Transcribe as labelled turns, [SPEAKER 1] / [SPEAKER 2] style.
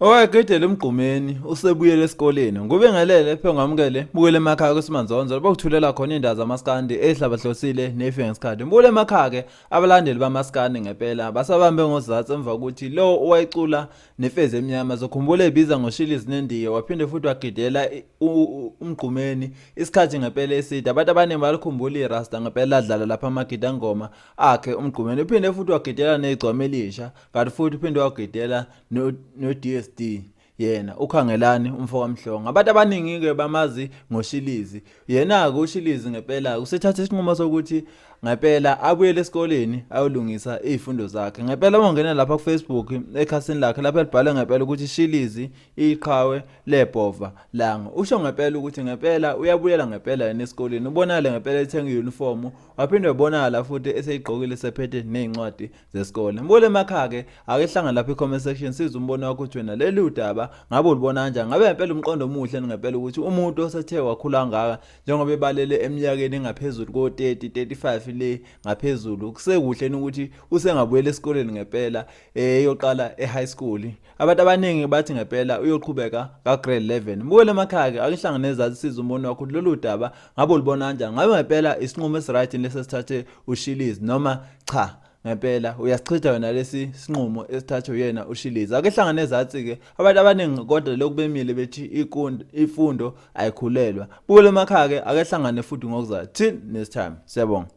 [SPEAKER 1] Owayegidela emgqumeni usebuyele esikoleni ngubingelele phe ngamukele bukele emakhaya kusimanzonzo lapho kuthulela khona indaba zamaskandi ehlabahlosile nefike ngesikhathi. Mbukele emakhaya ke abalandeli bamaskandi ngempela basabambe ngozatsi emva kokuthi lo owayecula nefezi emnyama zokhumbula ebiza ngoshilizi nendiya waphinde futhi wagidela umgqumeni isikhathi ngempela eside. Abantu abaningi balikhumbula irasta ngempela ladlala lapha amagidangoma akhe umgqumeni uphinde futhi wagidela negcwama elisha kanti futhi uphinde wagidela no-DSD yena uKhangelani umfo kaMhlongo. Abantu abaningi-ke bamazi ngoShilizi. Yena-ke uShilizi ngempela usethathe isinqumo sokuthi ngempela abuyele esikoleni ayolungisa iy'fundo zakhe. Ngempela uma ungena lapha ku-Facebook ekhasini lakhe lapho elibhale ngempela ukuthi Shilizi iqhawe lebhova langa. Usho ngempela ukuthi ngempela uyabuyela ngempela yena esikoleni. Ubonakale ngempela ethenga i-uniform waphinde wabonakala futhi eseyigqokile sephethe ney'ncwadi zesikole. Mbukele emakhaya-ke ake hlangane lapha i-comment section sizwe umbono wakho ukuthi wena leli udaba ngabe ulibona kanjani. Ngabe ngempela umqondo omuhle ngempela ukuthi umuntu osethe wakhula kangaka njengoba ebalele eminyakeni engaphezulu ko-30 35 le ngaphezulu kusekuhle ukuthi usengabuyela esikoleni ngempela eyoqala e-high school. Abantu abaningi bathi ngempela uyoqhubeka ka-grade 11. Mbukele emakhaya-ke ake hlangane nezazi sizwe umbono wakho ukuthi lolu daba ngabe ulibona kanjani. Ngabe ngempela isinqumo esiright lesi esithathe uShilizi noma cha ngempela uyasichitha wena lesi sinqumo esithathwe uyena uShilizi. Ake hlangane ezatsi-ke abantu abaningi kodwa lokhu bemile bethi ifundo ayikhulelwa. Bukele emakhaya-ke ake hlangane futhi ngokuzayo. Till next time. Siyabonga.